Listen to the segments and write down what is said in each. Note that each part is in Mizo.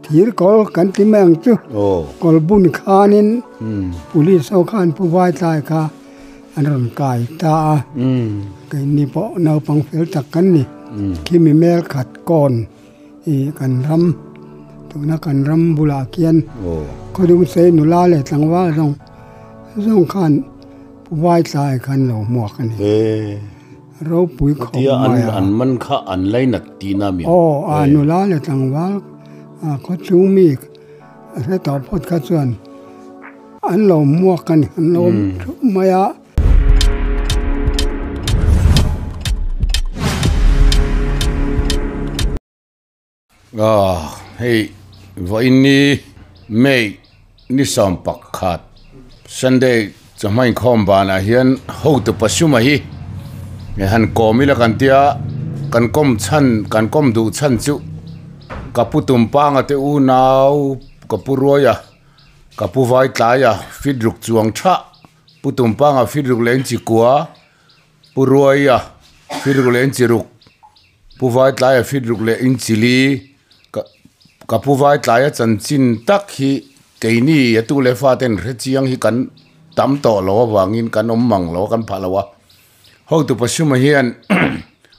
Thir kawl kan ti mai ang chu. Kawl bun khanin police ho khan Pu Vaitlai kha an rawn kai ta a. Keini pawh naupang fel tak kan ni. Khimi mel khat kawn i kan ram tuna kan ram bulah khian Khawdungsei nula leh tlangval zawng zawng khan Pu Vaitlai khan lo hmuak a ni. Ropui khawp mai a. An man kha an lainat tihna mi? Aw, a nula leh tlangval khaw chung mi hre tawh phawt kha chuan an lo hmuak a ni, an lo awm thup mai a. Hei vawiin ni May ni 11 Sunday chawhma inkhawm banah hian hotu pasuma hi han kawm ila kan tia kan kawm chhan kan kawm duh chhan chu ka pu Tumpanga te unau ka pu Ruaia ka pu Vaitlaia fit ruk chuang thah pu Tumpanga fit ruk leh inchikua Pu Ruaia fit ruk leh inchi ruk, Pu Vaitlaia fit ruk leh inchi li, ka ka Pu Vaitlaia chanchin tak hi keini a tu leh faten hre chiang hi kan tam tawh lo avangin kan awm mang lo a, kan phah lo a. Hotu Pasuma hian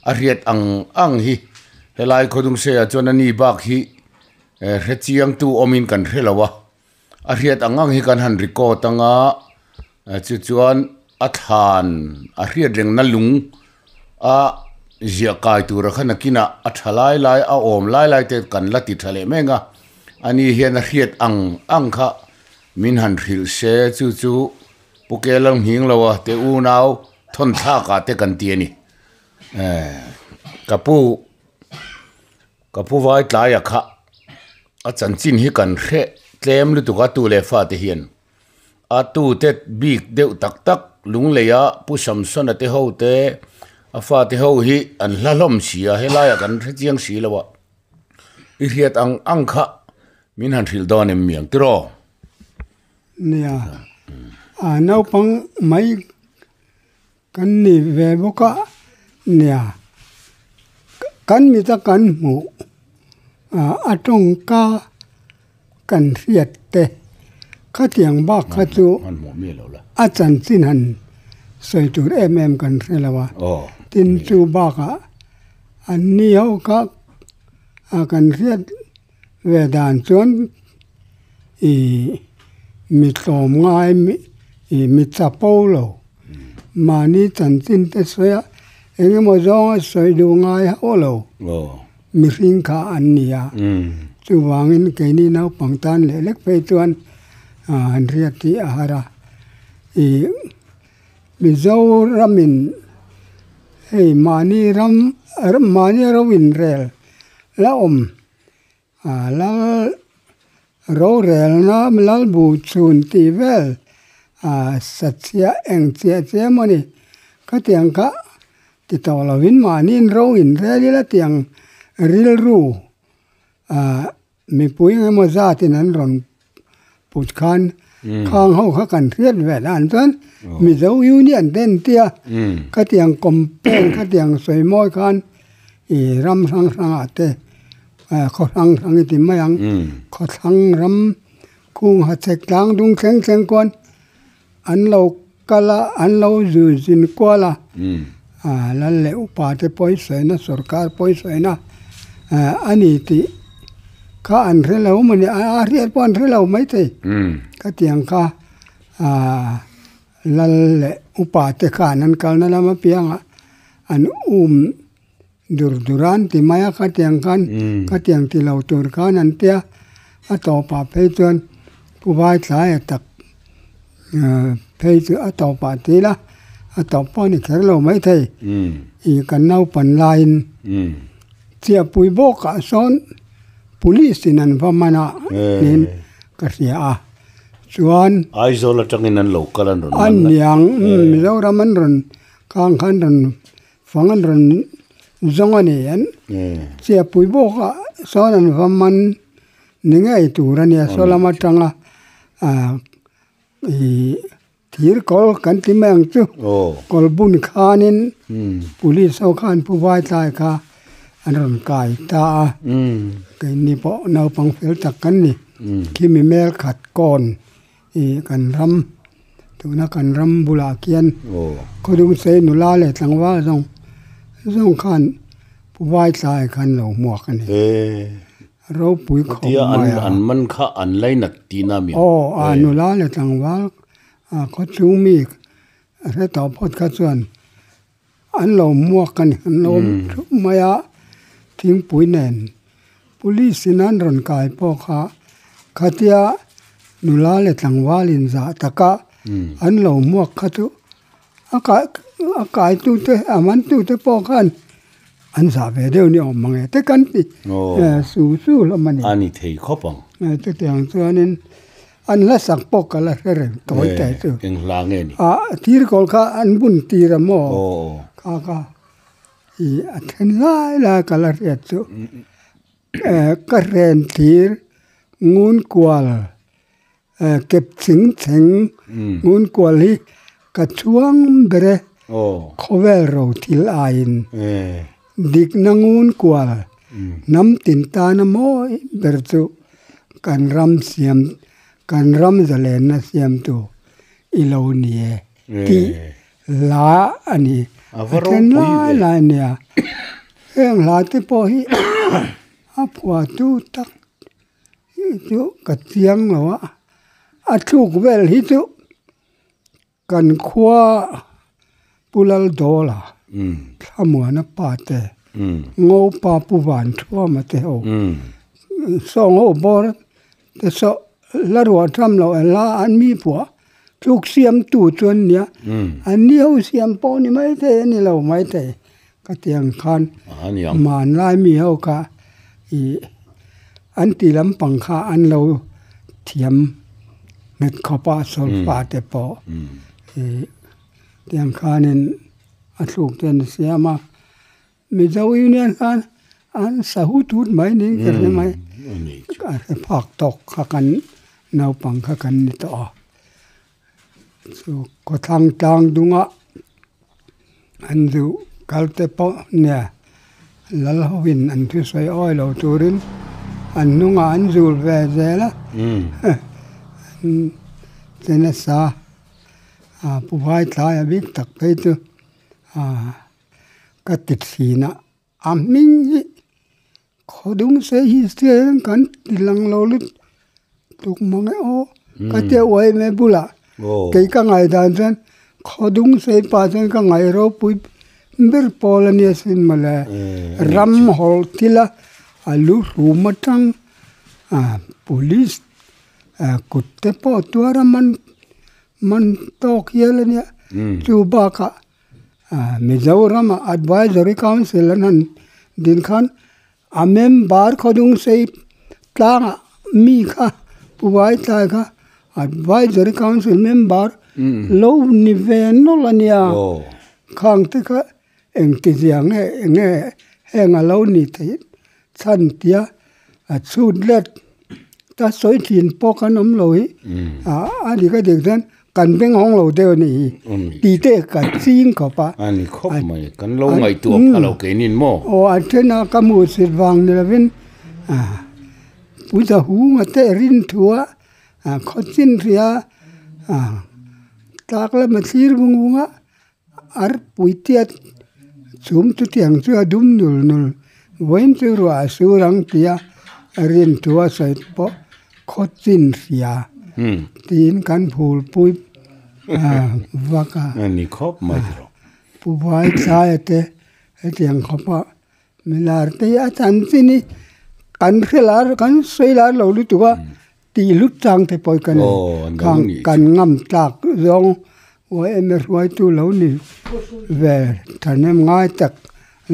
a hriat ang ang hi helai Khawdungseiah chuan a ni bak hi hre chiangtu awmin kan hre lo a. A hriat ang ang hi kan han record anga chu chuan a thlan a hriat rengna lung a ziah kai tura kha nakinah a tha lai lai a awm lai lai te kan la ti tha leh mek a ani hian a hriat ang ang kha min han hrilh se chu chu Pu Kelang nghing lo a te unau thawn thlak ah te kan ti a ni ka pu Ka pu vai tlaia kha a chanchin hi kan hre tlem lutuk a tu leh fate hian a tute bik deuh tak tak lungleia Pu Samsona te ho te a fate ho hi an hla hlawm si a helaiah kan hre chiang si lo a i hriat ang ang kha min han hrilh dawn em miang tiraw? Nia a naupang mai Kan ni ve bawk a, nia kan mita kan hmuh a tawngka kan hriat te khatiang bak kha chu a chanchin han sawi tur em em kan hre lo a, tin chu bakah an ni ho kha kan hriat ve dan chuan ih mi tlawm ngai ih mi chapo lo. Mahni chanchin te sawi a, eng emaw zawnga sawi duh ngai hauh lo mihring kha an ni a. Chuvangin keini naupang tan leh lek phei chuan han hriat hi a har a. Ih Mizoramin hei mahni ram mahni ro inrel la awm Lal rorelna lal bu chhun tih vel satchhia eng chiah chiah emaw ni khatiang kha ti tawh lovin mahniin ro inrel ila tiang rilru mipui eng emaw zatin an rawn put khan khang ho kha kan hriat ve dan chuan Mizo Union te an tia khatiang campaign khatiang sawi mawi khan ih ram hrang hrangah te khaw hrang hrang i ti mai ang khaw thlang ram kung ha chek tlang dung thleng thleng khuan an lo kal a an lo zui zin kual a lal leh upa te pawh i sawina sorkar pawh i sawina a ni tih kha an hre lo maw ni a hriat pawh an hre lo maithei khatiang kha lal leh upa te khan an kalna lam apiangah an um dur dur a an ti mai a khatiang khan khatiang ti lo tur khan an tia a tawpah phei chuan Pu Vaitlaia tak phei chu a tawpah ti ila a tawp pawh a ni kher lo maithei ih kan naupan laiin chiahpui bawkah sawn police in an va man a niin ka hria a chuan Aizawl atangin an lo kal an rawn man a an niang Mizoram an rawn khang khan rawn Fang an rawn zawng a ni an chiahpui bawk a sawn an va man ni ngei tur a nia saw lam atanga ih thir kawl kan ti mai ang chu kawl bun khanin police ho khan Pu Vaitlai kha an rawn kai ta a. Keini pawh naupang fel tak kan ni. Khimi mel khat kawn ih kan ram tuna kan ram bulah khian Khawdungsei nula leh tlangval zawng zawng khan Pu Vaitlai khan lo hmuak a ni. Ropui khawp mai a. An man kha an lainat tihna mi ang. Aw, a nula leh tlangval khawchhung mi hre tawh phawt kha chuan an lo hmuak a ni. An lo awm thup mai a, thingpui nen police in an rawn kai pawh kha khatia nula leh tlangval inzah taka an lo hmuak kha chu A kai a kaitute a mantute pawh khan an zah ve deuh ni awm mang e te kan ti su su hlawm a ni. A ni thei khawp ang. Chutiang chuanin an hla sak pawh ka la hre reng tawi tai chu. Eng hla nge ni? A thir kawl kha an bun tir a maw? Kha kha i a then lai lai ka la hriat chu. Ka hren thir ngun kual Kep ching cheng ngun kual hi ka chhuang ber e, khawvel ro thil aiin dikna ngun kual hnam tin tana mawi ber chu kan ram siam kan ram zalenna siamtu i lo ni e tih hla a ni. A then lai lai nia heng hla te pawh hi a phuahtu tak Hi chu ka chiang lo a, a thluk vel hi chu kan khua Pu Laldawla Thlamuana pa te Ngopa Pu Vanthuama te ho sawng ho bawr te saw la ruah tham loh an la an mi phuah thluk siamtu chu an nia an ni ho siam pawh ni maithei a ni lo maithei Ka ti ang khan hmanlai mi ho kha ih an ti lampang kha an lo thiam nghet khawp a solfa te pawh ih tiang khanin a thluk te an siam a Mizo Union khan an sa hut hut mai niin ka hre mai a hre phak tawk kha kan naupang kha kan ni tawh a chu khawthlang tlang dunga. An duh kal te pawh nia lal hovin an thusawi awi lo turin an hnungah an zul ve zel a, an che nasa a Pu Vaithlai a bik tak phei chu ka ti thin a, a hming hi Khawdung sei hi chian kan ti lang lo lut tuk mang e aw ka tia uai mai bulah kei ka ngaih dan chuan khawdung sei pah chuan ka ngaih ropui ber pawl a nia sin mawle ram hawlh thil a a lu hlum atang police kut te pawh tuar a man man tawk hial a nia chu bakah Mizoram ah Advisory Council an han din khan a member khawdungsei tlangah mi kha Pu Vaitlai kha Advisory Council member lo ni ve nawlh a nia khang te kha engtizia nge enge heng a lo ni theih chhan tia a chhut let ta sawi thin pawh kan awm lo hi a dik a dik chuan kan beng hawng lo deuh a nih hi tih te ka ching khawp a. A ni khawp mai kan lo ngaihtuah pha lo keinin maw? Aw a then a ka hmuh sit vang ni lovin puja hunga te rin thu a khawchin hria tlak lama thlir vung vung a. Arpui tiat chhum chutiang chu a dum nul nul vawiin chu ruah a sur ang tia rin thu a sawi pawh khaw chin hria tiin kan phulpui vak a. Ni khawp mai rawh. Pu Vaithlaia te hetiang khawpa Milar te hi a chanchin hi kan hre lar kan sawi lar lo lutuk a tih hlut chang te pawh hi ka nei khang kan ngam tlak zawng yma hruaitu lo ni ve thahnem ngai tak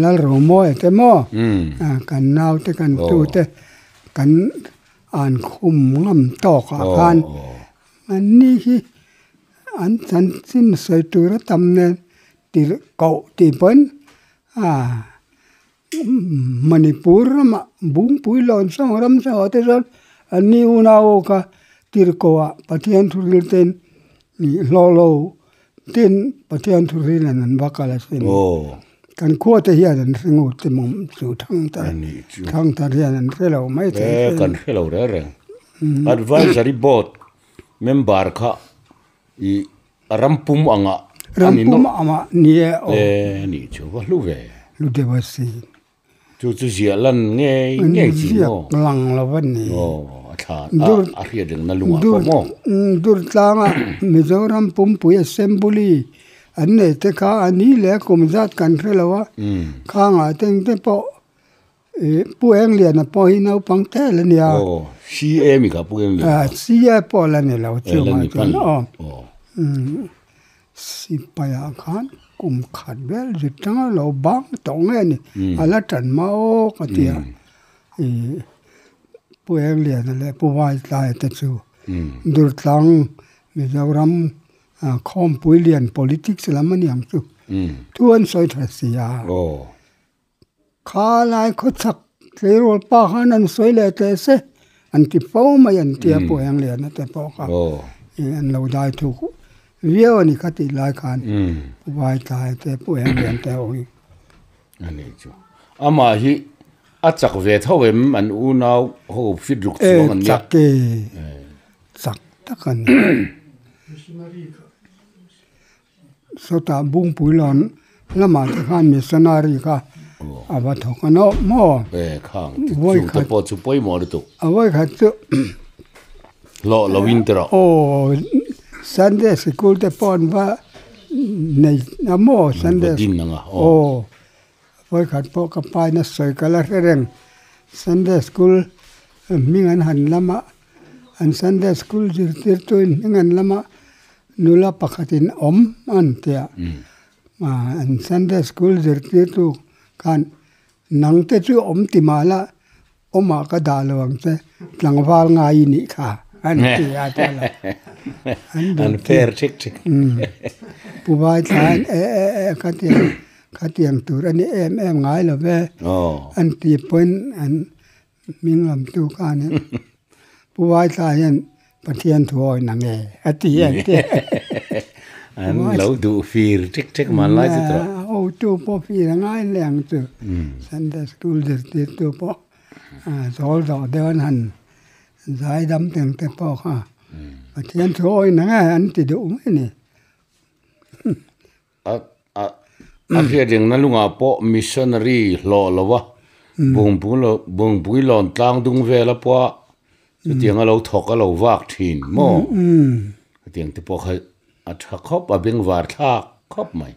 Lalromawi te maw kan naute kan tute kan an khum ngam tawk ah khan anni hi an chanchin sawi tur a tam nen tirh koh tih pawn A Manipur ramah Bungpui lawn sang ram sangah te chuan an ni unau kha tirhkohah Pathian thu ril ten hlawh lo ten Pathian thu ril an an va kal asin. Kan khua te hian an hre ngut te mawm chu thangthar thangthar hian an hre lo mai thei e kan hre lo reng reng advisory board member kha i rampum anga rampum anga ni e aw e ni chu va hlu ve hlu deuh a si Chu chu ziah lan ngei ngei chi maw? Ziak lang lo a ni. Aw, a thla a, a hriat reng na lungah pawh maw? Durtlanga Mizoram pumpui Assembly an nei te kha a ni leh kum zat kan hre lo a, khangah teng te pawh Pu Engliana pawh hi naupang tel a nia. Aw, CA mi kha Pu Engliana. CA pawh la ni lo chungah chuan aw. Sipai-ah khan kum khat vel zut tanga lo bang tawh nge ni, a la tan mah aw ka ti a. Ih Pu Engliana leh Pu Vaitlai te chu Durtlang Mizoram khawmpui lian politics lam a niang chu thu an sawi tha si a. Kha lai khawchhak tleirawl pa khan an sawi leh teh se an ti fo mai an tia Pu Engliana te pawh kha an lo dai thuk viau a ni kha tih lai khan Pu Vaitlai te Pu Englian te ho hi. A ni chu. Amah hi a chak ve tho em an unau ho fit ruk chuang an nia. E chak e, chak tak a ni. Sawtah Bungpui lawn lamah te khan missionary kha a va thawk a nawh maw? E khang chung te pawh chu pawimawh lutuk. A vawikhat chu hlawh lo in tawh. Aw Sunday sikul te pawh an va nei a maw Sunday va din ang a aw vawikhat pawh ka paina sawi ka la hre reng Sunday school hming an han lam a An Sunday School zirtirtuin hming an lam a, nula pakhatin awm an ti a. An Sunday School zirtirtu khan, Nangte chu awm ti mah la, awmah ka dah lo ang che, tlangval ngai i nih kha, an ti a ti a. An fair thik thik. Pu Vaithlain, E e e, khatiang, khatiang tur a ni em em ngai lo ve, an ti pawhin an Hming lamtu khanin Pu Vaithla hian Pathian thu awi na nge a ti a ti. An lo duh fir ṭek ṭek man lai chu tawh. Hotu pawh fir a ngai hle ang chu. Sunday school zirtirtu pawh zawl zawh deuh an han zai dam teng te pawh kha Pathian thu awi na nge an ti duh mai a ni. A a a hriat rengna lungah pawh missionary hlawh lo a, bungpui lo bungpui lawn tlang dung vela pawha chutiang a lo thawk a lo vak thin maw? Hetiang te pawh kha a tha khawp a bengvar thlak khawp mai.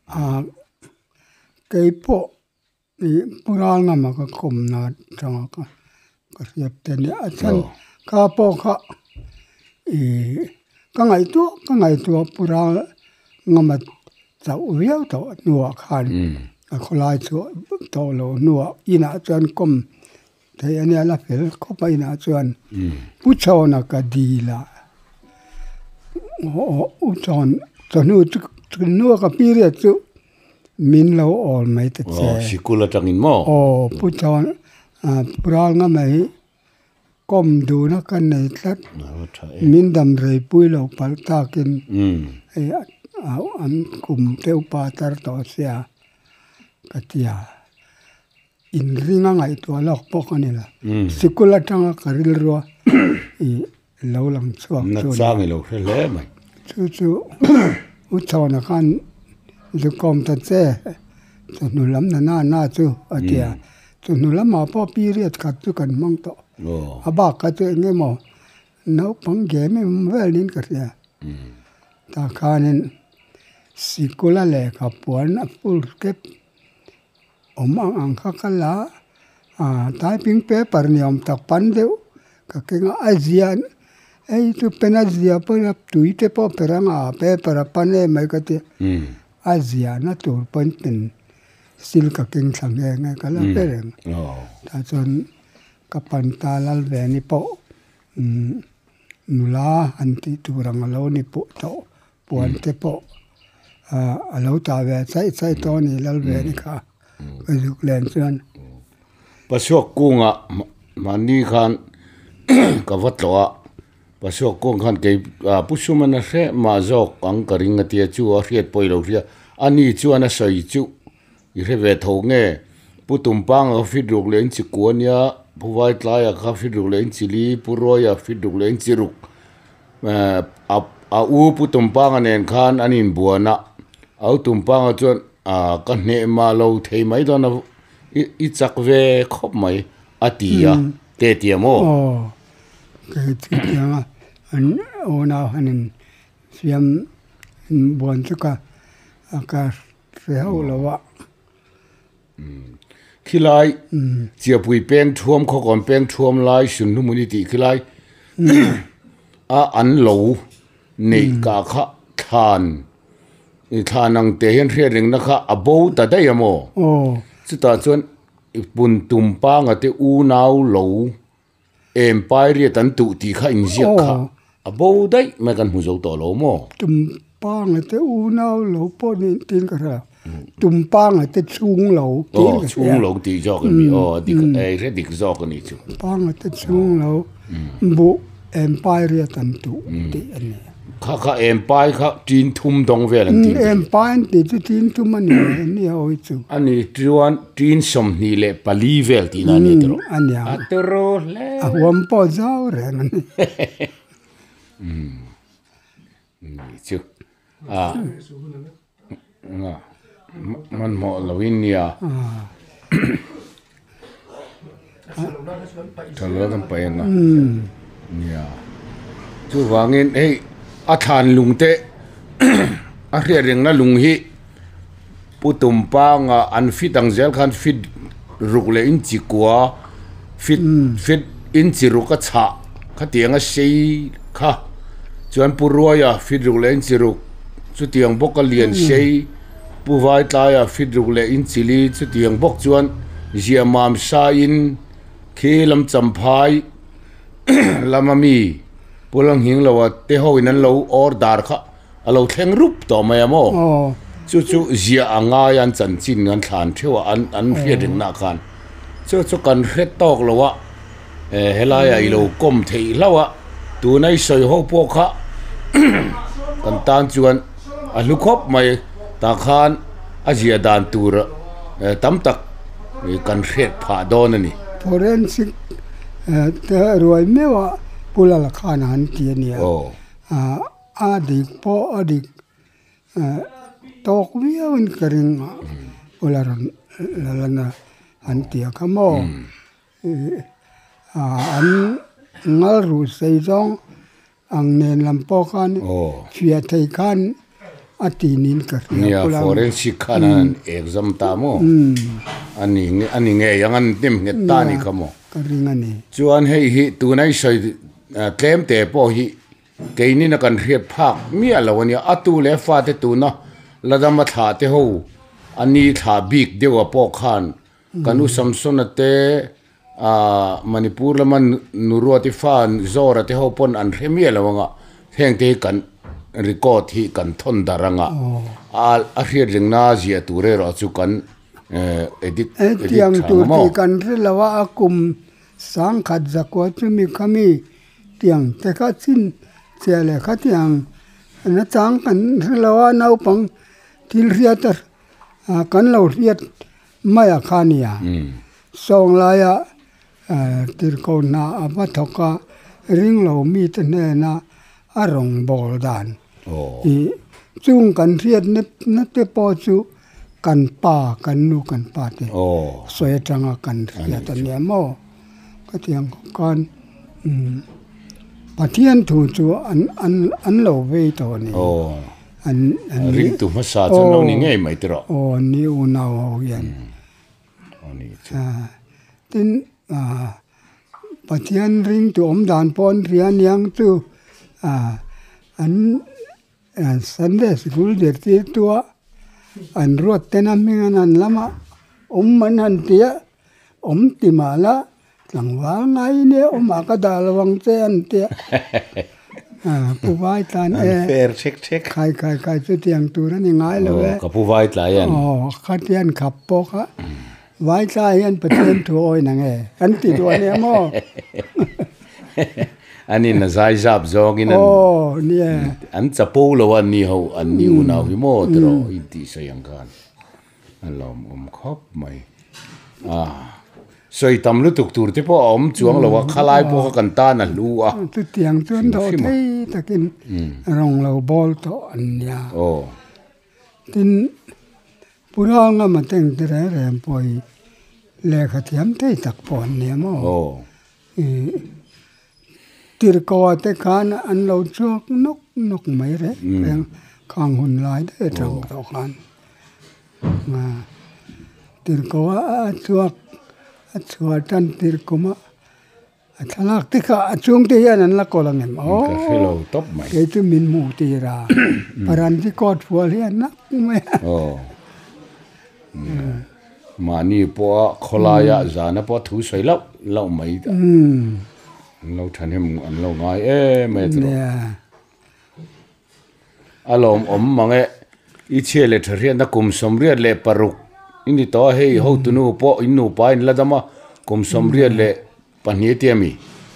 A kei pawh Ih pu ral ngama ka kawmna atanga ka ka hriat te nia a chhan kha pawh kha ih ka ngaihtuah ka ngaihtuah pu ral ngama chauh viau tawh hnuah khan a khawlai chhuah tawh loh hnuah inah chuan kawm theih a nia la fel khawp a inah chuan pu chhawna ka dil a u chhawn chawhnu chu chawhnu ka period chu. Min lo awl mai ta che. Aw, sikul atangin maw? Aw, Pu Chawn, Pu Ralnga mai kawm duhna ka nei tlat. Min dam rei pui lo palh takin hei an kum te upa tar tawh sia ka ti a. Inring a ngaihtuah lawk pawh ka ni lo. Sikul atanga ka rilrua i lo lang chhuak chu a ni. Nachang i lo hre hle mai. Chu chu U Chhawna khan zukawm ta che, chawhnu lam na na na chu a ti a. Chawhnu lamah pawh period khat chu kan hmang tawh. A bak kha chu eng emaw naupang game em vel niin ka hria. Tah khanin sikula lehkha puan a full step Awm ang ang kha ka la a, typing paper ni awm tak pan deuh ka keng a, a zia hei chu pen a zia pawhin a tui te pawh a per ang a, paper a pan em mai ka tia, a ziahna tur pawn pen sil ka keng thla nghe nghe ka la ber reng tah chuan ka pan ta lal ve ni pawh nula han tih tur ang a lo ni pawh tawh. Puan te pawh a lo tah ve chaih chaih tawh a ni lal ve ni kha ka zuk len chuan. Pasuak kungah mahni khan ka va tlawh a, Pasuak kung khan kei Pu Sumana hre mah zawk ang ka ring a tia chu a hriat pawh i lo hria. Ani chuan a sawi chu i hre ve tho nge? Pu Tumpanga kha fit ruk leh in chi kua nia, Pu Vaitlaia kha fit ruk leh in chi li, Pu Ruaia fit ruk leh in chi ruk. A a u Pu Tumpanga nen khan an inbuan a, a u Tumpanga chuan ka hneh mah lo thei mai dawn a, i chak ve khawp mai a ti a, te tia maw? Aw, kei chutianga an unau han in siam inbuan chu ka ka hre hauh lo a. Khilai Chiapui peng thuam khawkawn peng thuam lai Sunhlumuni tih khilai a an lo neih kah kha thlan thlan ang teh hian hriat rengna kha a bo ta daih a maw? Chutah chuan pun tum panga te unau lo Empire riat an tuh tih kha inziak kha a bo daih mai kan hmu zo tawh lo maw? Tumpanga te unau lo pawh ni tiin ka hria, Tumpanga te chhung lo tiin ka hria. Chhung lo tih zawk a ni aw, dik ei hre dik zawk a ni chu. Tumpanga te chhung lo buh Empire riat an tuh tih a ni. Kha kha Empire kha tin thum dawng vel an ti. Empire an tih chu tin thum a ni mai nia awi chu. A ni chuan tin 24 vel tihna a ni tawh. A nia. A turu hle. A huam pawh zau reng a ni. Ni chu a hmanhmawh loin nia. Tha lo kan paih ang a nia chuvangin hei a thlan lung te a hriat rengna lung hi Pu Tumpanga an fit ang zel khan fit ruk leh in chi kua fit fit in chi ruk a chhah khatiang a sei kha chuan Pu Ruaia fit ruk leh in chi ruk chutiang bawk a lian sei. Pu Vaitlaia fit ruk leh in chili chutiang bawk chuan ziahmam saiin khi lam champhai lama mi Pu Langhingloa te hoin an lo order kha a lo thleng rup tawh mai a maw? Chu chu ziah a ngai a an chanchin an thlan theuh a an an hriat rengna khan chu chu kan hre tawk lo a helaiah i lo kawm theih hlauh a tuna i sawi ho pawh kha kan tan chuan a hlu khawp mai tah khan a ziah dan tur tam tak kan hriat phah dawn a ni. Forensic te ruai meuh a Pu Lala khan an ti a nia a dik pawh a dik tawk viau in ka ring a Pu Lala an ti a kha maw. An ngal ruh sei zawng ang nen lam pawh khan fiah thei khan a ti niin ka hria. Nia, forensic khan an exam ta maw? A ni a ni ngei ang an hnem nghet ta a ni kha maw? Ka ring a ni. Chuan hei hi tuna i sawi tlem te pawh hi keinin a kan hriat phak miah lo a nia. A tu leh fate tuna la dama thlah te ho a ni thlah bik deuh ah pawh khan Kan u Samsona te ah Manipur lama Nuruati fa Zora te ho pawn an hre miah lo anga heng te hi kan record hi kan thawn darh anga a a hriat rengna ziah tur erawh chu kan edit edit Hetiang tur tih kan hre lo a, a kum sangkhat zakua chumi khami tiang te kha chin chiah leh khatiang nachang kan hre lo a, naupang thil hriat a kan lo hriat mai a kha nia. Sawng laia tirhkoh hna a va thawk a, ring lo mite hnena a rawn bawl dan ih chung kan hriat na te pawh chu kan pa kan nu kan pa te sawi atanga kan hriat a nia maw khatiang khawp khan Pathian thu chu an lo vei tawh a ni. An an ni ringtu hmasa chuan lo ni ngei mai tiraw? Aw an ni unau ho hian. Aw ni chu. Tin Pathian ringtu awm dan pawh an hria aniang chu an Sunday sikul zirtirtua an ruat ten a hming an han lam a awm an han ti a awm ti mah la Tlangval ngai nia awmah ka dah lo ang che an tia. Pu vai tlan e. An fair chek chek. Khai khai khai chutiang tur a ni ngai lo e. Ka pu vai tlai an. Aw khatian khap pawh kha vai tlai hian Pathian thu awi nang e an ti duh a nia maw. Anin a zai zap zawngin an Aw nia. An chapo lo a ni ho an ni unau hi maw tiraw i tih sawi ang khan a lawmawm khawp mai. A sawi tam lutuk tur te pawh a awm chuang lo a, khalai pawh kha kan tan a hlu a. Chutiang chuan dawh thei takin rawng lo bawl tawh an nia. Aw. Tin, Pural ngama teng te reng reng pawh hi lehkha thiam thei tak pawh an nia maw? Aw. Tirhkoh ah te khan an lo chhuak nawk nawk mai reng reng khang hun lai daih atang tawh khan. Tirhkoh a chhuak a chhuah tan tirh kum a a thlalak te kha a chhung te hian an la kawl ang em aw kei chu min hmuh tir a paranti coat fual hi a nak mai a. Mahni pawha khawlaia zana pawh thu sawi lauh lauh mai an lo thahnem an lo ngai em mai a tiraw. A lawmawm mang e, i chhia leh tha hriatna kum 86 i ni tawh a, hei hotunu pawh in nupa in la dam a, kum 82 a tia mi?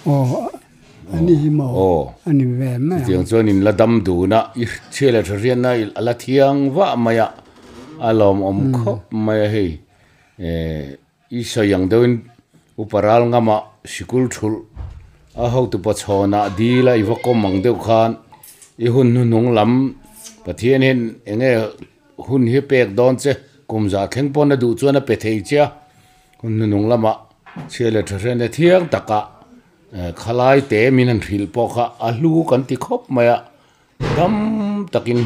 Aw, a ni hi maw? Aw, a ni ve mai ang. Chutiang chuan in la dam dun a, i chhia leh tha hriatna a la thiang vah mai a, a lawmawm khawp mai a hei, I sawi ang deuhin upa ral ngamah sikul thulh a hotupa chhawnah dil a i va kawm ang deuh khan i hun hnuhnung lam Pathian hian eng nge hun hi pek dawn che kum zah thleng pawn a duh chuan a pe thei che a, hun hnuhnung lamah chhia leh tha hriatna thiang takah khalai te min han hrilh pawh kha a hlu kan ti khawp mai a. Dam takin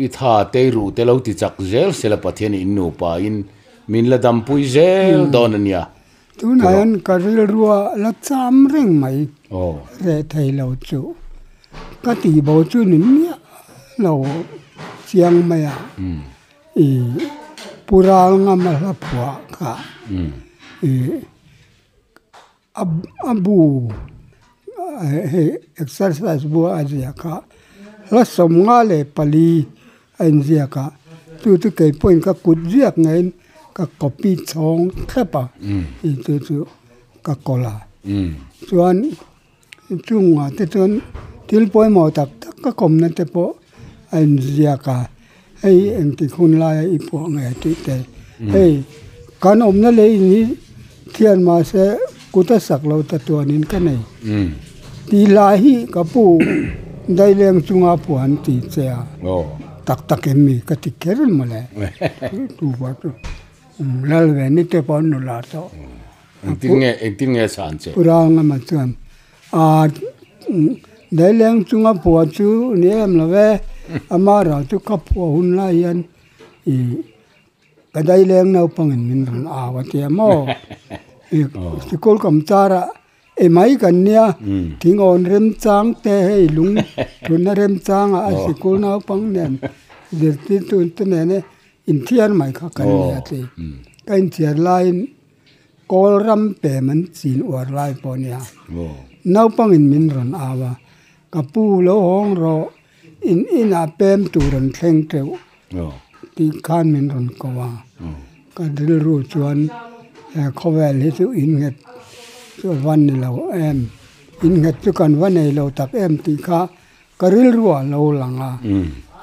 i tha te ruh te lo ti chak zel sela Pathian in nupa in min la dampui zel dawn a nia. Tunah hian ka rilrua la cham reng mai reh thei lo chu ka tih bo chu ni miah lo chiang mai a i pu ral ngam a hla phuah kha i A bu hei exercise bu a ziak a hla 54 a inziak a chu chu kei pawhin ka kut ziak ngeiin ka copy chhawng thlep a chu chu ka kawl a chuan chungah te chuan thil pawimawh tak tak ka kawmna te pawh a inziak a hei engtik hun laia i pawh nge tih te hei kan awmna lei in hi thian mahse kut a sak lo ta tuanin ka nei tih lai hi ka pu daileng chunga pawh an ti che a tak tak em mi ka ti kher mawle tu pawh chu lal ve ni te pawh an nula tawh engtin nge engtin nge chhan che Purangama chuan A daileng chunga phuah chu ni em lo e, ama rah chu ka phuah hun lai hian ih ka daileng naupangin min rawn au a tia maw? Ih sikul kam charah e mai kan nia thingawn remchang te hei lung thunna remchangah a sikul naupang nen zirtirtu te nena inthiar mai kha kan nia ti. Ka inthiar laiin. Kawl ram pem an chin uar lai pawh a nia. Naupangin min rawn au a, Ka pu lo hawng rawh, in inah pem tur an thleng teuh tih khan min rawn ko a. Ka rilru chuan he khawvel hi chu innghet chu a va ni lo em, innghet chu kan va nei lo tak em tih kha ka rilru ah lo lang a.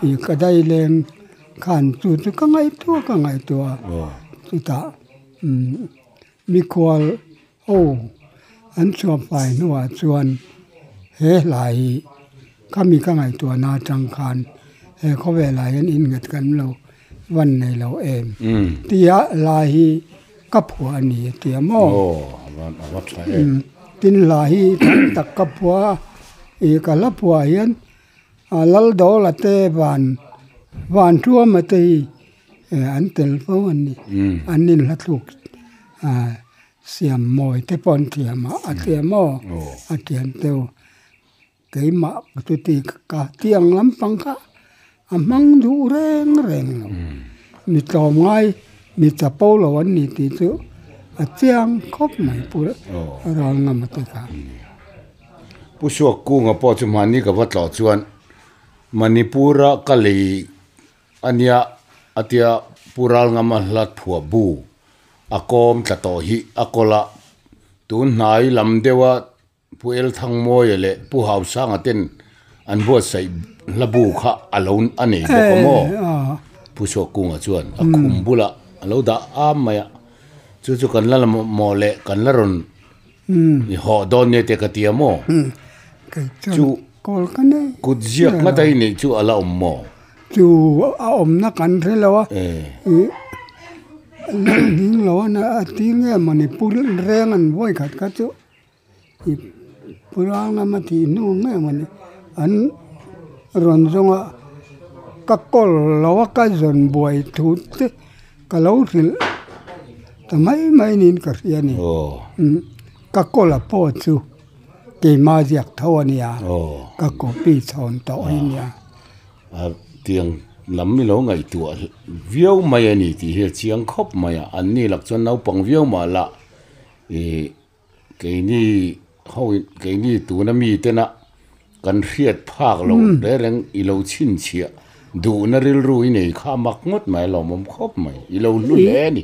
Ih ka daileng khan chu chu ka ngaihtuah ka ngaihtuah a, chutah. Mikhual ho an chhuah fai hnuah chuan he hla hi khami ka ngaihtuahna atang khan he khawvelah hian innghet kan lo van nei lo em tia hla hi ka phuah a ni a ti a maw? Tin hla hi tam tak ka phuah a, ih ka hla phuah hian Laldawla te van van thuama te hi An tel fo an ni. An inhla thluk siam mawi te pawh an thiam a, a thiam aw, a thiam teu. Keimah chuti ka tiang lampang kha a hmang duh reng reng lo. Mi tlawmngai, mi chapo lo an ni tih chu a chiang khawp mai pu ral ngam a ti kha. Pu Suak Kunga pawh chu hmanni ka va tlawh chuan Manipur-a ka lei A nia, a tia Pu Ralngama hla phuah bu a kawm tla tawh hi a kawl a, tun hnai lam deuha Pu Elthangmawia leh Pu Hausanga ten an buatsaih hla bu kha a lo a nei bawk a maw? Pu Suakkunga chuan a khum bulah a lo dah am mai a, chu chu kan la mawh leh kan la rawn i hawh dawn nia te ka ti a maw? Chu kut ziak ngata i neih chu a la awm maw? Chu a awmna kan hre lo a, ding lo a tir nge mawni pu reng an vawi khat kha chu. I purang lama tih hnu nge mawni an rawn zawng a, ka kawl lo a ka zawn buai thu te ka lo hrilh ta mai mai niin ka hria a ni. Ka kawl a pawh chu keima ziak tho a nia, ka copy chhawn tawh a nia. Tiang lam i lo ngaihtuah viau mai a ni tih hi a chiang khawp mai a, anni lak chuan naupang viau mah la ih. Keini ho keini tuna mi tena kan hriat phak loh reng reng i lo chhinchhiah duhna rilru i nei kha a mak ngawt mai a lawmawm khawp mai i lo hlu hle a ni.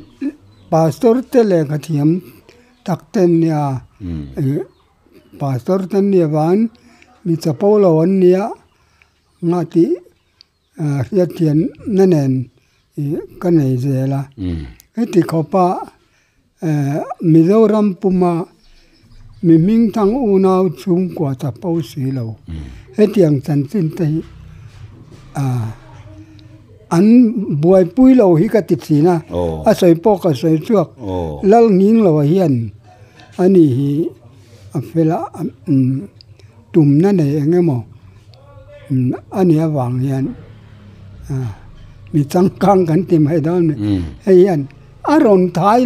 Pastor te lehkha thiam tak te an nia, pastor te an nih avangin mi chapo lo an nia nga tih Hriatthiamna nen ka nei zel a. Heti khawpa Mizoram puma mi hmingthang unau chhungkua chapo si lo hetiang chanchin te hi an buaipui lo hi ka ti thin a, a sawi pawh ka sawi chhuak lal nghing lo hian ani hi a fel a tumna nei eng emaw a nih avang hian mi changkang kan ti mai dawn a ni. Hei hian a rawn thai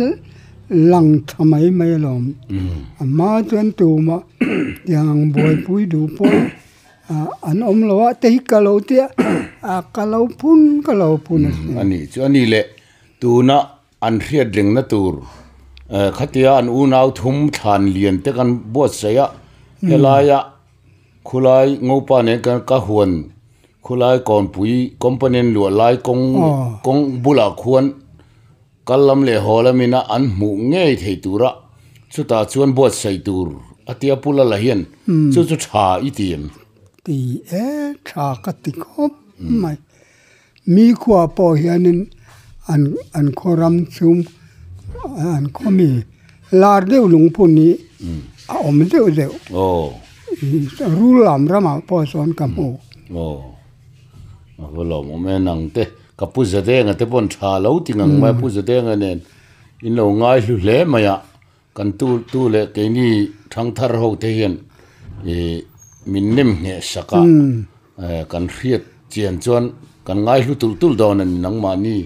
lang tha mai mai alawm. A hma chuan tumah tiang ang buaipui duh pawh an awm lo a, te hi ka lo tia ka lo phun ka lo phun a sin. A nih chu a ni leh tuna An hriat rengna tur khatia an unau thum thlan lian te kan buatsaih a, helaia khulai ngopa nen kan ka huan khulai kawnpui company an luah lai kawng kawng bulah khuan kal lam leh haw lamin a an hmuh ngei thei tura chutah chuan buatsaih tur a tia Pu Lala hian chu chu tha i ti em? Ti e, tha ka ti khawp mai. Mi khua pawh hianin an an khaw ram chhung an khaw mi lar deuh lungphun hi a awm deuh deuh rul lam ramah pawh sawn ka hmu. Aw a va lawmawm e nang te ka pu Zadenga te pawh an tha lo ti ngang mai pu Zadenga nen in lo ngai hlu hle mai a kan tu tu leh keini thangthar ho te hian ih min nem ngheh sak a. Kan hriat chian chuan kan ngaihlu tulh tulh dawn a ni nangmahni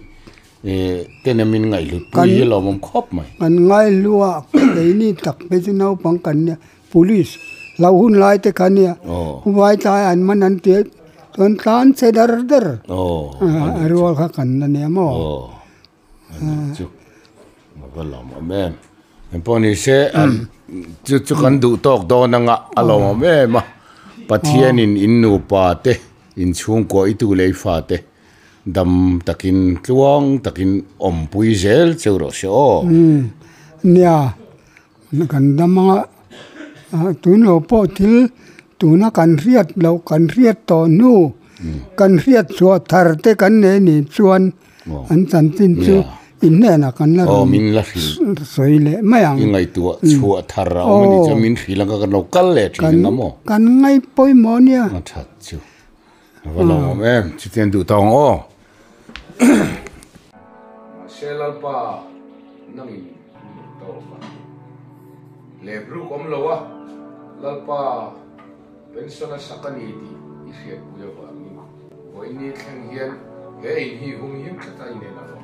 ten a min ngaihhlut pui hi a lawmawm khawp mai. Kan ngaihlu a keini tak phei chu naupang kan nia police lo hun lai te kha nia vai tlai an man an tia chuan tlan che dar dar a rual kha kan la nia maw. Chu a va lawmawm em engpawh ni se chu chu kan duh tawk dawn anga a lawmawm em a Pathianin in nupa te in chhungkua i tu leh i fa te dam takin tluang takin awmpui zel cheu rawh se aw. Nia kan dam anga tun lo pawh thil tuna kan hriat loh kan hriat tawh hnu kan hriat chhuah thar te kan nei nih chuan An chanchin chu in hnenah kan la rawn sawi leh mai ang. I ngaihtuah chhuah thar a awm a nih chuan min hrilh ang ka kan lo kal leh thin ang a maw? Kan ngaih pawimawh nia. A that chu. A va lo awm em? Chutiang duh tawng aw. Mahse Lalpa nangin min tawk a. Lebruk awm lo a, Lalpa pension a sak a ni tih i hriatpui avangin. Vawiini thleng hian he in hi hum him tlat a inen a lawm.